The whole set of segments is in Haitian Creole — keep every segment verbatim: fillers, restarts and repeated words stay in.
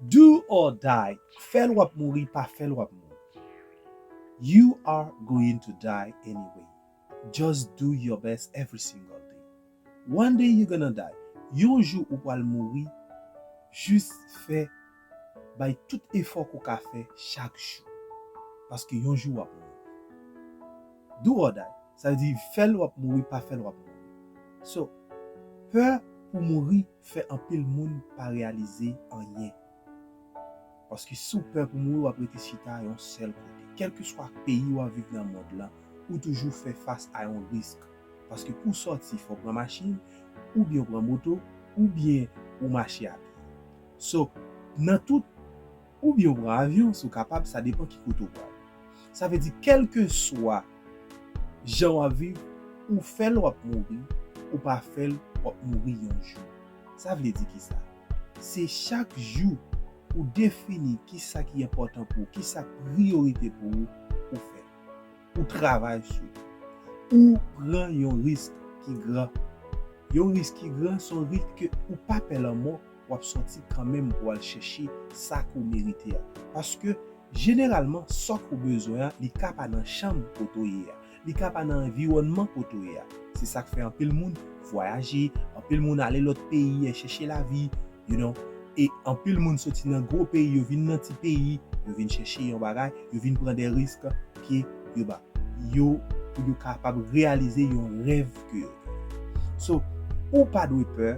Do or die. Fè l w ap mouri, pa fè l w ap mouri. You are going to die anyway. Just do your best every single day. One day you're gonna die. Yon jou ou pral mouri, jis fè, bay tout efò ke w ka fè chak jou. Paske yon jou w ap mouri. Do or die. Sa vle di fè l w ap mouri, pa fè l w ap mouri. So, pè pou mouri fè anpil moun pa reyalize anyen. Paske si w pè pou mouri, w ap rete chita yon sèl kote. Kèlkeswa peyi w ap viv nan mond lan, ou toujou fè fas a yon risk. Paske pou w sòti, fò w pran machin, oubyen w pran moto, oubyen ou mache a pye. So, nan tout, oubyen w pran avyon, si w kapab, sa depann ki kote w pral. Sa vle di, kèlkeswa jan w ap viv, ou fè l w ap mouri, ou pa fè l w ap mouri yon jou. Sa vle di kisa? Se chak jou ou defini kisa ki enpòtan pou ou, kisa k priyorite pou ou, ou fè. Ou travay sou ou. Ou pran yon risk ki gran. Yon risk ki gran, se yon risk ke ou pa pè lanmò, w ap sòti kanmenm pou w al chèche sa ke w merite a. Paske, jeneralman, sa ke w bezwen an, li ka pa nan chanm kote w ye a. Li ka pa nan anviwònman kote w ye a. Se sa k fè anpil moun vwayaje, anpil moun ale lòt peyi, al chèche lavi, you know. E anpil moun soti nan gwo peyi, yo vin nan ti peyi, yo vin chèche yon bagay, yo vin pran de risk ke yo pa, yo, pou yo kapab reyalize yon rèv ke yo genyen. So, ou pa dwe pè,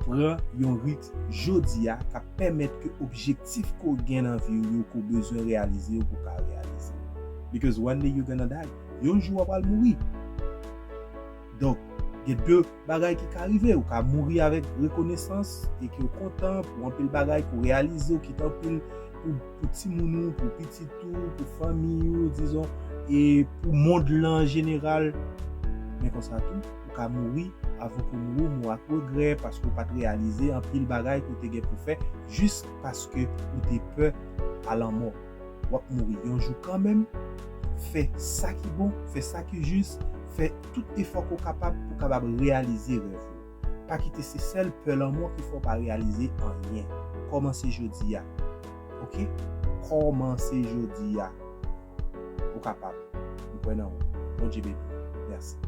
pran yon risk jodi a k ap pèmèt ke objektif ke w gen nan vi w yo, ke w bezwen reyalize yo, ke w ka reyalize yo. Because one day you're gonna die. Yon jou w ap al mouri. Donk, gen de bagay ki ka rive. Ou ka mouri avèk rekonesans e ke w kontan pou anpil bagay ke w reyalize, w kite anpil pou, pou timoun ou, pou pitit ou, pou fanmi ou, dizon, e pou mond lan an jeneral. Men konsa tou, ou ka mouri avan ke w mouri, w mouri ak regrè paske w pa t reyalize anpil bagay ke w te gen pou fè jis paske ou te pè a lanmò. W ap mouri yon jou kanmenm. Fè sa ki bon, fè sa ki jis, fè tout efò ke w kapab pou w kapab reyalize rèv ou. Pa kite se sèl pè lanmò ki fè w pa reyalize anyen. Kòmanse jodi a. Oke? Kòmanse jodi a. Ou kapab. M kwè nan ou. Bondye beni w. Mèsi.